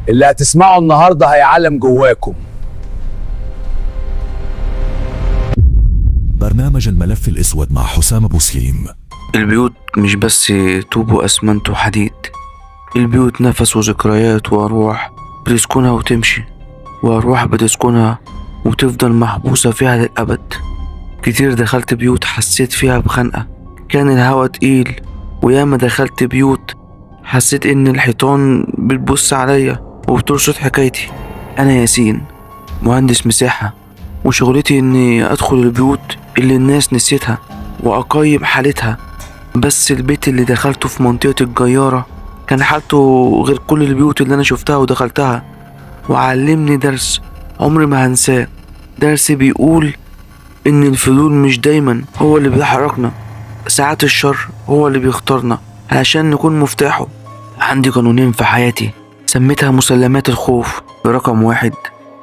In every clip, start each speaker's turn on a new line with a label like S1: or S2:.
S1: اللي هتسمعه النهاردة هيعلم جواكم.
S2: برنامج الملف الأسود مع حسام أبوسليم.
S3: البيوت مش بس طوب وأسمنت وحديد، البيوت نفس وذكريات وأرواح بتسكنها وتمشي، وأرواح بتسكنها وتفضل محبوسة فيها للأبد. كتير دخلت بيوت حسيت فيها بخنقة، كان الهوا تقيل، وياما دخلت بيوت حسيت إن الحيطان بتبص عليا وبترصد حكايتي. أنا ياسين، مهندس مساحة، وشغلتي إني أدخل البيوت اللي الناس نسيتها وأقيم حالتها. بس البيت اللي دخلته في منطقة الجيارة كان حالته غير كل البيوت اللي أنا شفتها ودخلتها، وعلمني درس عمري ما هنساه. درس بيقول إن الفضول مش دايما هو اللي بيحركنا، ساعات الشر هو اللي بيختارنا علشان نكون مفتاحه. عندي قانونين في حياتي سميتها مسلمات الخوف. رقم 1،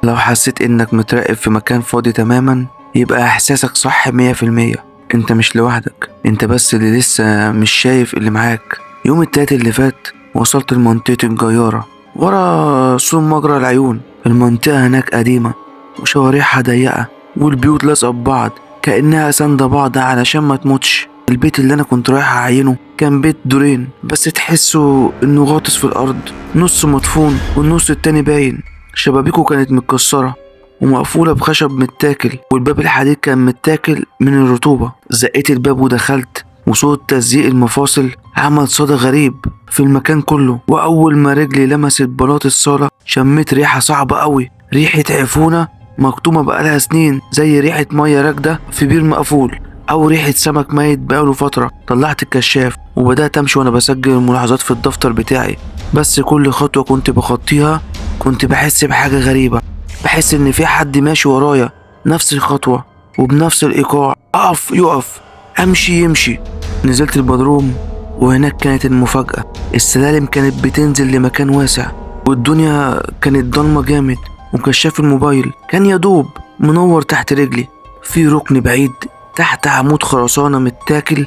S3: لو حسيت إنك متراقب في مكان فاضي تماما يبقى إحساسك صح 100%، انت مش لوحدك، انت بس اللي لسه مش شايف اللي معاك. يوم التلات اللي فات وصلت لمنطقة الجيارة ورا سور مجرى العيون. المنطقة هناك قديمة وشوارعها ضيقة والبيوت لازقة ببعض كأنها ساندة بعض علشان ما تموتش. البيت اللي أنا كنت رايح أعينه كان بيت دورين، بس تحسه إنه غاطس في الأرض، نص مدفون والنص التاني باين. شبابيكه كانت متكسرة ومقفولة بخشب متاكل، والباب الحديد كان متاكل من الرطوبة. زقيت الباب ودخلت، وصوت تزييق المفاصل عمل صدى غريب في المكان كله. وأول ما رجلي لمست بلاط الصالة شميت ريحة صعبة قوي، ريحة عفونة مكتومة بقالها سنين، زي ريحة مية راكدة في بير مقفول أو ريحة سمك ميت بقاله فترة. طلعت الكشاف وبدأت أمشي وأنا بسجل الملاحظات في الدفتر بتاعي، بس كل خطوة كنت بخطيها كنت بحس بحاجة غريبة، بحس إن في حد ماشي ورايا نفس الخطوة وبنفس الإيقاع. أقف يقف، أمشي يمشي. نزلت البدروم وهناك كانت المفاجأة. السلالم كانت بتنزل لمكان واسع والدنيا كانت ضلمة جامد، وكشاف الموبايل كان يدوب منور تحت رجلي. في ركن بعيد تحت عمود خرسانة متاكل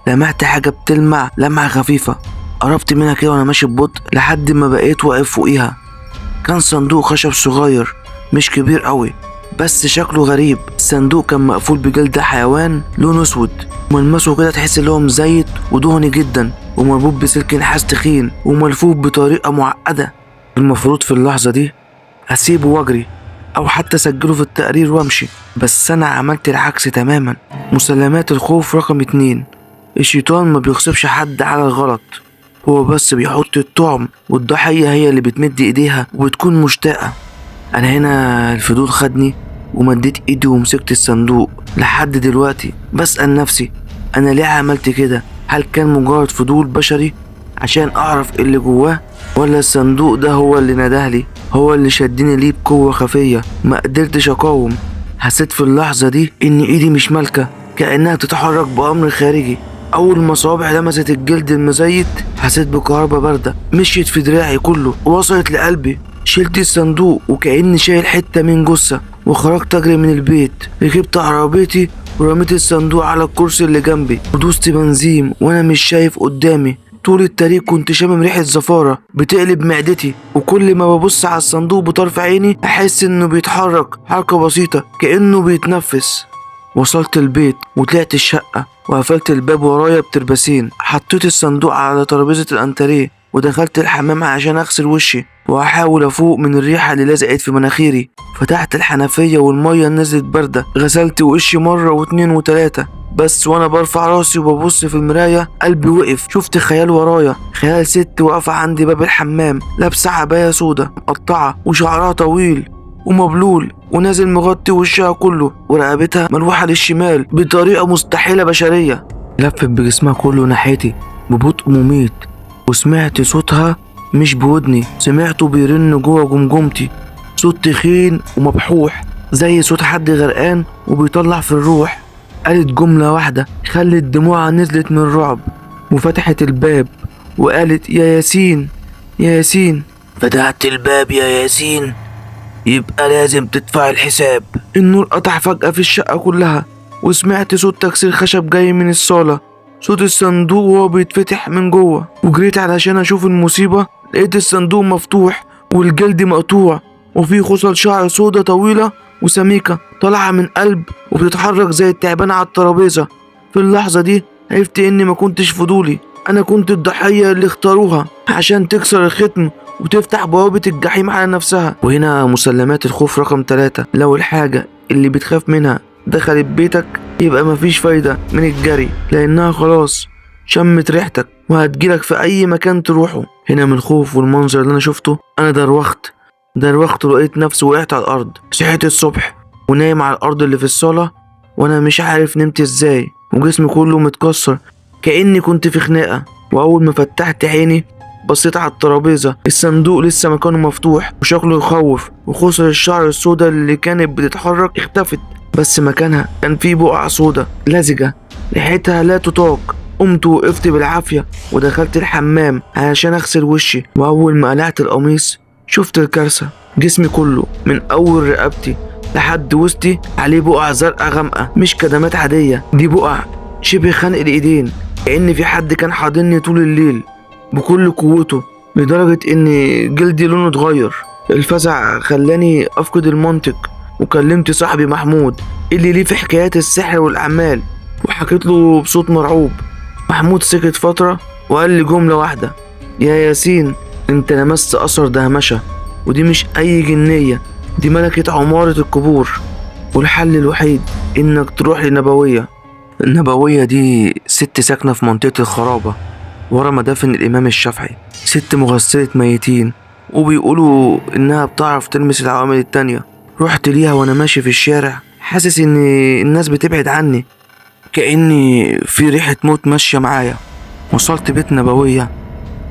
S3: لمعت حاجة بتلمع لمعة خفيفة. قربت منها كده وأنا ماشي ببطء لحد ما بقيت واقف فوقيها. كان صندوق خشب صغير مش كبير قوي، بس شكله غريب. الصندوق كان مقفول بجلد حيوان لونه اسود، ملمسه كده تحس ان هو مزيت ودهني جدا، ومربوط بسلك نحاس تخين وملفوف بطريقه معقده. المفروض في اللحظه دي اسيبه واجري او حتى اسجله في التقرير وامشي، بس انا عملت العكس تماما. مسلمات الخوف رقم 2، الشيطان ما بيغصبش حد على الغلط، هو بس بيحط الطعم والضحيه هي اللي بتمد ايديها وبتكون مشتاقه. انا هنا الفضول خدني ومديت ايدي ومسكت الصندوق. لحد دلوقتي بسأل نفسي انا ليه عملت كده؟ هل كان مجرد فضول بشري عشان اعرف اللي جواه، ولا الصندوق ده هو اللي ندهلي، هو اللي شدني ليه بقوة خفية ما قدرتش اقاوم؟ حسيت في اللحظة دي ان ايدي مش مالكة، كأنها بتتحرك بأمر خارجي. اول ما صوابعي لمست الجلد المزيت حسيت بكهرباء باردة مشيت في دراعي كله ووصلت لقلبي. شلت الصندوق وكأني شايل حتة من جثة وخرجت أجري من البيت. ركبت عربيتي ورميت الصندوق على الكرسي اللي جنبي ودوست بنزين وأنا مش شايف قدامي. طول الطريق كنت شامم ريحة زفارة بتقلب معدتي، وكل ما ببص على الصندوق بطرف عيني أحس إنه بيتحرك حركة بسيطة كأنه بيتنفس. وصلت البيت وطلعت الشقة وقفلت الباب ورايا بتربسين. حطيت الصندوق على ترابيزة الأنتريه ودخلت الحمام عشان أغسل وشي وأحاول أفوق من الريحة اللي لزقت في مناخيري. فتحت الحنفية والمية نزلت باردة، غسلت وشي مرة واتنين وتلاتة، بس وأنا برفع راسي وببص في المراية قلبي وقف. شفت خيال ورايا، خيال ست واقفة عند باب الحمام، لابسة عباية سودة مقطعة وشعرها طويل ومبلول ونازل مغطي وشها كله، ورقبتها ملوحة للشمال بطريقة مستحيلة بشرية. لفت بجسمها كله ناحيتي ببطء مميت، وسمعت صوتها مش بودني، سمعته بيرن جوه جمجمتي، صوت تخين ومبحوح زي صوت حد غرقان وبيطلع في الروح. قالت جملة واحدة خلت دموعها نزلت من الرعب، وفتحت الباب وقالت يا ياسين يا ياسين. فتحت الباب يا ياسين، يبقى لازم تدفع الحساب. النور قطع فجأة في الشقة كلها، وسمعت صوت تكسير خشب جاي من الصالة، صوت الصندوق وهو بيتفتح من جوه. وجريت علشان اشوف المصيبة، لقيت الصندوق مفتوح والجلد مقطوع، وفي خصل شعر سودة طويلة وسميكة طالعة من قلب وبتتحرك زي التعبان على الترابيزة. في اللحظة دي عرفت إني ما كنتش فضولي، أنا كنت الضحية اللي اختاروها عشان تكسر الختم وتفتح بوابة الجحيم على نفسها. وهنا مسلمات الخوف رقم 3، لو الحاجة اللي بتخاف منها دخلت بيتك يبقى مفيش فايدة من الجري، لأنها خلاص شمت ريحتك وهتجيلك في أي مكان تروحه. هنا من الخوف والمنظر اللي أنا شفته أنا دروخت ولقيت نفسي وقعت على الأرض. صحيت الصبح ونايم على الأرض اللي في الصالة وأنا مش عارف نمت إزاي، وجسمي كله متكسر كأني كنت في خناقة. وأول ما فتحت عيني بصيت على الترابيزة، الصندوق لسه مكانه مفتوح وشكله يخوف، وخصل الشعر السوداء اللي كانت بتتحرك اختفت، بس مكانها كان فيه بقع سوداء لزجة ريحتها لا تطاق. قمت وقفت بالعافية ودخلت الحمام علشان اغسل وشي، واول ما قلعت القميص شفت الكارثة. جسمي كله من اول رقبتي لحد وسطي عليه بقع زرقاء غامقة، مش كدمات عادية، دي بقع شبه خنق الايدين، كأن في حد كان حاضني طول الليل بكل قوته، لدرجة ان جلدي لونه اتغير. الفزع خلاني افقد المنطق، وكلمت صاحبي محمود اللي ليه في حكايات السحر والاعمال، وحكيت له بصوت مرعوب. محمود سكت فترة وقال لي جملة واحدة: يا ياسين انت لمست اثر دهمشة، ودي مش اي جنية، دي ملكة عمارة القبور، والحل الوحيد انك تروح لنبوية. النبوية دي ست ساكنة في منطقة الخرابة ورا مدافن الإمام الشافعي، ست مغسلة ميتين، وبيقولوا إنها بتعرف تلمس العوامل التانية. رحت ليها وأنا ماشي في الشارع حاسس إن الناس بتبعد عني، كأني في ريحة موت ماشية معايا. وصلت بيت نبوية،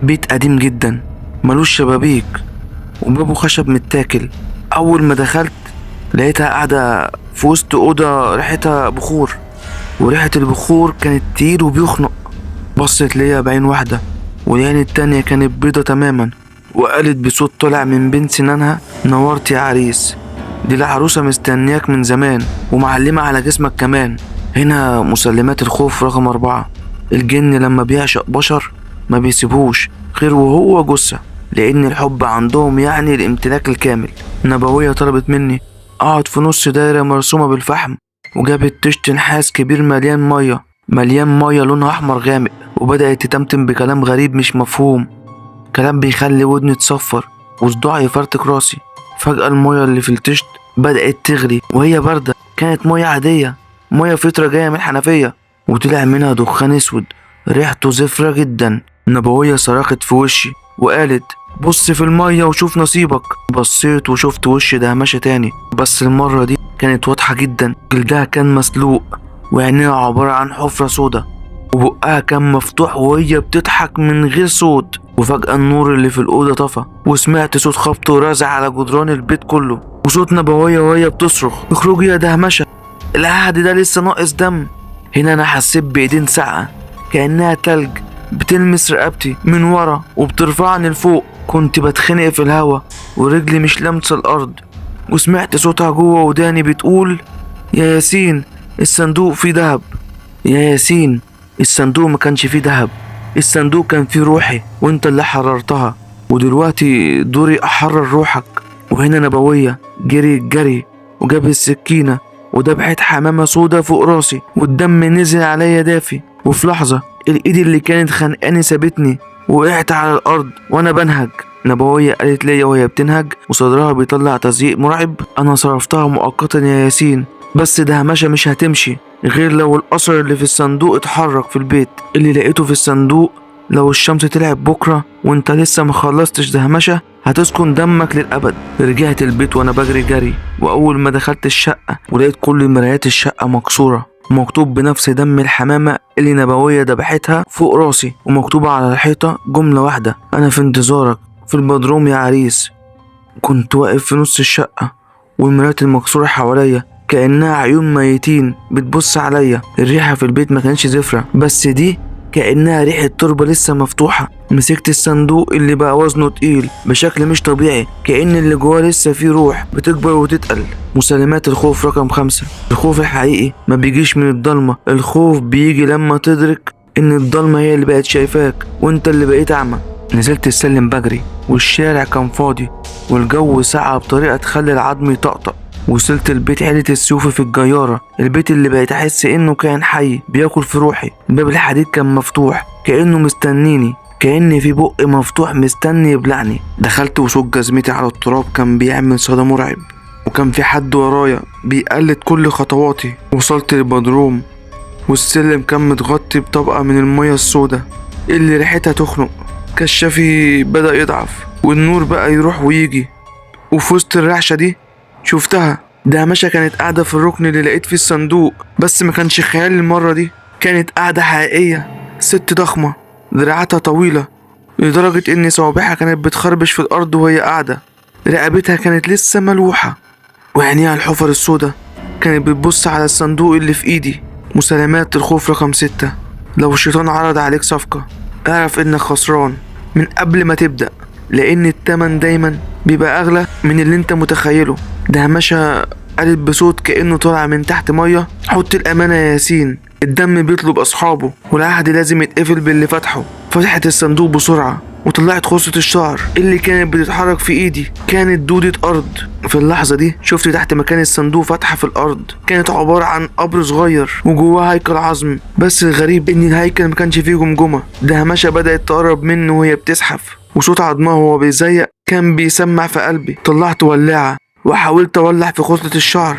S3: بيت قديم جدا ملوش شبابيك وبابه خشب متاكل. أول ما دخلت لقيتها قاعدة في وسط أوضة ريحتها بخور، وريحة البخور كانت تقيل وبيخنق. بصت ليا بعين واحدة والعين التانية كانت بيضة تماما، وقالت بصوت طالع من بين سنانها: نورت يا عريس، دي العروسة مستنياك من زمان ومعلمة على جسمك كمان. هنا مسلمات الخوف رقم 4، الجن لما بيعشق بشر ما بيسيبهوش غير وهو جثة، لأن الحب عندهم يعني الامتلاك الكامل. نبوية طلبت مني أقعد في نص دايرة مرسومة بالفحم، وجابت طشت نحاس كبير مليان مية، مليان مية لونها أحمر غامق، وبدأت تتمتم بكلام غريب مش مفهوم، كلام بيخلي ودني تصفر وصداعي يفرتك راسي. فجأة المية اللي في الطشت بدأت تغلي وهي باردة، كانت مية عادية، مية فطرة جاية من الحنفية، وطلع منها دخان اسود ريحته زفرة جدا. نبوية صرخت في وشي وقالت: بص في المية وشوف نصيبك. بصيت وشفت وش دهمشة تاني، بس المرة دي كانت واضحة جدا، جلدها كان مسلوق وعينيها عبارة عن حفرة سودة، وبقها كان مفتوح وهي بتضحك من غير صوت. وفجأة النور اللي في الأوضة طفى، وسمعت صوت خبط ورزع على جدران البيت كله، وصوت نبوية وهي بتصرخ: اخرجي يا دهمشة، العهد ده لسه ناقص دم. هنا أنا حسيت بإيدين ساقعة كأنها تلج بتلمس رقبتي من ورا وبترفعني لفوق. كنت بتخنق في الهوا ورجلي مش لامسة الأرض، وسمعت صوتها جوه وداني بتقول: يا ياسين الصندوق فيه دهب، يا ياسين الصندوق ما كانش فيه دهب، الصندوق كان فيه روحي وانت اللي حررتها، ودلوقتي دوري احرر روحك. وهنا نبوية جري الجري وجاب السكينة ودبحت حمامة سودة فوق راسي، والدم نزل عليا دافي. وفي لحظة الايد اللي كانت خانقاني سابتني، وقعت على الارض وانا بنهج. نبوية قالت ليا وهي بتنهج وصدرها بيطلع تزييق مرعب: انا صرفتها مؤقتا يا ياسين، بس دهمشة مش هتمشي غير لو الأثر اللي في الصندوق اتحرك في البيت. اللي لقيته في الصندوق لو الشمس طلعت بكرة وانت لسه ما خلصتش دهمشة هتسكن دمك للأبد. رجعت البيت وانا بجري جري، وأول ما دخلت الشقة ولقيت كل مرايات الشقة مكسورة، مكتوب بنفس دم الحمامة اللي نبوية دبحتها فوق راسي، ومكتوبة على الحيطة جملة واحدة: أنا في انتظارك في البدروم يا عريس. كنت واقف في نص الشقة والمرايات المكسورة حواليا كأنها عيون ميتين بتبص عليا. الريحة في البيت ما كانتش زفرة، بس دي كأنها ريحة تربة لسه مفتوحة. مسكت الصندوق اللي بقى وزنه تقيل بشكل مش طبيعي، كأن اللي جواه لسه فيه روح بتكبر وتتقل. مسلمات الخوف رقم 5، الخوف الحقيقي ما بيجيش من الضلمة، الخوف بيجي لما تدرك إن الضلمة هي اللي بقت شايفاك وإنت اللي بقيت أعمى. نزلت السلم بجري والشارع كان فاضي والجو ساقع بطريقة تخلي العظم يطقطق. وصلت البيت عيلة السيوفي في الجيارة، البيت اللي بقيت أحس إنه كان حي بياكل في روحي. الباب الحديد كان مفتوح كأنه مستنيني، كأن في بق مفتوح مستني يبلعني. دخلت وصوت جزمتي على التراب كان بيعمل صدى مرعب، وكان في حد ورايا بيقلد كل خطواتي. وصلت للبدروم والسلم كان متغطي بطبقة من المية السوداء اللي ريحتها تخنق. كشافي بدأ يضعف والنور بقى يروح ويجي، وفي وسط الرعشة دي شفتها. دهمشة كانت قاعدة في الركن اللي لقيت فيه الصندوق، بس ما كانش خيال المرة دي، كانت قاعدة حقيقية. ست ضخمة دراعاتها طويلة لدرجة إن صوابعها كانت بتخربش في الأرض وهي قاعدة. رقبتها كانت لسه ملوحة وعينيها الحفر السوداء كانت بتبص على الصندوق اللي في إيدي. مسالمات الخوف رقم 6: لو الشيطان عرض عليك صفقة اعرف إنك خسران من قبل ما تبدأ، لأن التمن دايما بيبقى أغلى من اللي انت متخيله. دهمشة قالت بصوت كأنه طالع من تحت مية: حط الأمانة يا ياسين، الدم بيطلب أصحابه والعهد لازم يتقفل باللي فتحه. فتحت الصندوق بسرعة وطلعت خصلة الشعر اللي كانت بتتحرك في ايدي، كانت دودة أرض. في اللحظة دي شفت تحت مكان الصندوق فتحة في الأرض، كانت عبارة عن قبر صغير وجواه هيكل عظم، بس الغريب إن الهيكل ما كانش فيه جمجمة. دهمشة بدأت تقرب منه وهي بتزحف، وصوت عظمها وهو بيزيق كان بيسمع في قلبي. طلعت ولاعة وحاولت أولع في خصلة الشعر،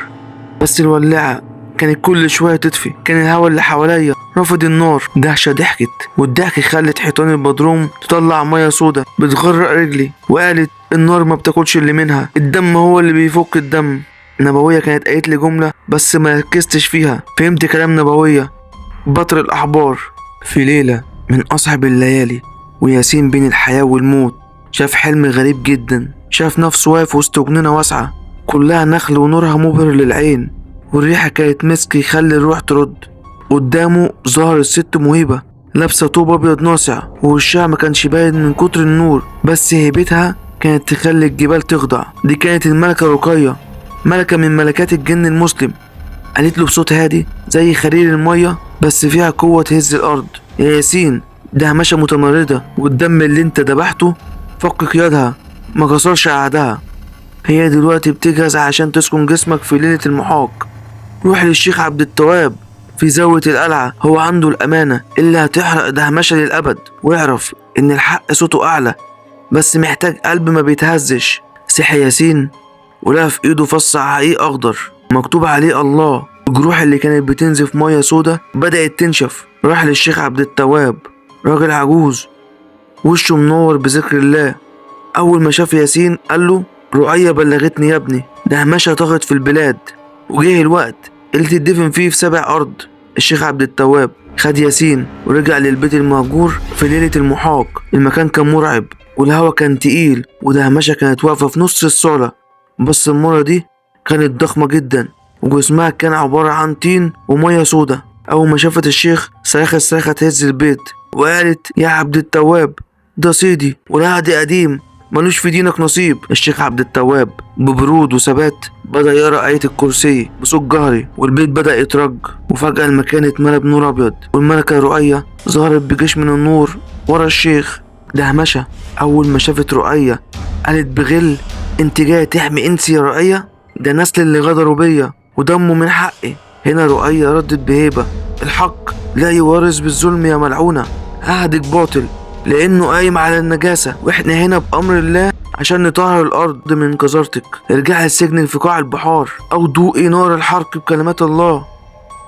S3: بس الولاعة كانت كل شوية تطفي. كان الهوا اللي حواليا رافض النار. دهشة ضحكت، والضحك خلت حيطان البدروم تطلع مية سودا بتغرق رجلي، وقالت: النار ما بتاكلش اللي منها، الدم هو اللي بيفك الدم. نبوية كانت قالت لي جملة بس ما ركزتش فيها، فهمت كلام نبوية بطر الأحبار. في ليلة من أصعب الليالي وياسين بين الحياة والموت، شاف حلم غريب جدا. شاف نفسه واقف وسط جنينة واسعة كلها نخل ونورها مبهر للعين، والريحة كانت مسك يخلي الروح ترد. قدامه ظهرت ست مهيبة لابسة طوب أبيض ناصع، ووشها ما كانش باين من كتر النور، بس هيبتها كانت تخلي الجبال تخضع. دي كانت الملكة رقية، ملكة من ملكات الجن المسلم. قالت له بصوت هادي زي خرير المية بس فيها قوة تهز الأرض: يا ياسين، دهمشة متمردة، والدم اللي انت ذبحته فك قيادها ما كسرش عهدها. هي دلوقتي بتجهز عشان تسكن جسمك في ليلة المحاق. روح للشيخ عبد التواب في زاوية القلعة، هو عنده الأمانة اللي هتحرق دهمشة للأبد. واعرف إن الحق صوته أعلى، بس محتاج قلب ما بيتهزش. صحي ياسين ولقى في إيده فص عقيق أخضر مكتوب عليه الله. الجروح اللي كانت بتنزف مية سودا بدأت تنشف. راح للشيخ عبد التواب، راجل عجوز وشه منور بذكر الله. أول ما شاف ياسين قال له: رؤية بلغتني يا ابني، دهمشة طغت في البلاد وجه الوقت اللي تدفن فيه في 7 أرض. الشيخ عبد التواب خد ياسين ورجع للبيت المهجور في ليلة المحاق. المكان كان مرعب والهوا كان تقيل، ودهمشة كانت واقفة في نص الصالة، بس المرة دي كانت ضخمة جدا وجسمها كان عبارة عن طين ومية سودا. أول ما شافت الشيخ صرخت صرخة تهز البيت وقالت: يا عبد التواب، ده سيدي والعهد قديم، ملوش في دينك نصيب. الشيخ عبد التواب ببرود وثبات بدأ يقرأ آية الكرسي بصوت جهري، والبيت بدأ يترج، وفجأة المكان اتملى بنور أبيض، والملكة رؤية ظهرت بجيش من النور ورا الشيخ. دهمشة أول ما شافت رؤية قالت بغل: انت جاية تحمي انسي يا رؤية؟ ده نسل اللي غدروا بيا ودمه من حقي. هنا رؤية ردت بهيبة: الحق لا يورث بالظلم يا ملعونة، عهدك باطل لأنه قايم على النجاسة، وإحنا هنا بأمر الله عشان نطهر الأرض من قذارتك. ارجعي السجن في قاع البحار أو دوقي نار الحرق بكلمات الله.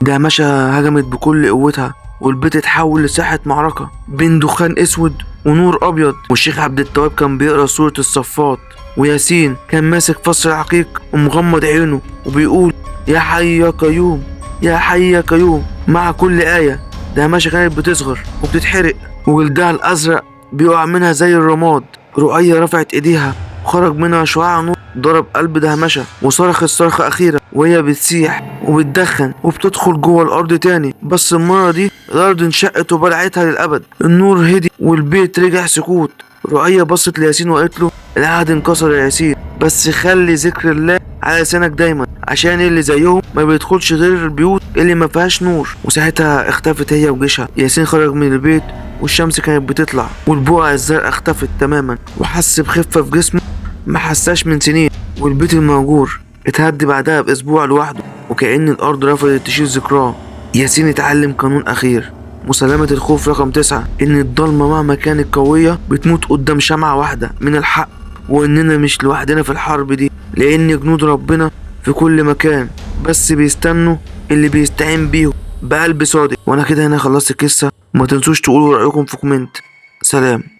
S3: دهمشة هجمت بكل قوتها والبيت اتحول لساحة معركة بين دخان أسود ونور أبيض. والشيخ عبد التواب كان بيقرأ سورة الصفات، وياسين كان ماسك فص العقيق ومغمض عينه وبيقول: يا حي يا قيوم، يا حي يا قيوم. مع كل آية دهمشة كانت بتصغر وبتتحرق وجلدها الأزرق بيقع منها زي الرماد. رؤية رفعت إيديها وخرج منها شعاع نور ضرب قلب دهمشة، وصرخت صرخة أخيرة وهي بتسيح وبتدخن وبتدخل جوه الأرض تاني، بس المرة دي الأرض انشقت وبلعتها للأبد. النور هدي والبيت رجع سكوت. رؤية بصت لياسين وقالت له: العهد انكسر يا ياسين، بس خلي ذكر الله على لسانك دايما، عشان اللي زيهم ما بيدخلش غير البيوت اللي ما فيهاش نور. وساعتها اختفت هي وجيشها. ياسين خرج من البيت والشمس كانت بتطلع، والبقع الزرقاء اختفت تماما، وحس بخفة في جسمه ما حساش من سنين. والبيت المهجور اتهد بعدها بأسبوع لوحده، وكأن الأرض رفضت تشيل ذكراه. ياسين اتعلم قانون أخير، مسالمة الخوف رقم 9، إن الضلمة مهما كانت قوية بتموت قدام شمعة واحدة من الحق، وإننا مش لوحدنا في الحرب دي، لأن جنود ربنا في كل مكان، بس بيستنوا اللي بيستعين بيهم بقلب صادق. وأنا كده هنا خلصت القصة، وما تنسوش تقولوا رأيكم في comment. سلام.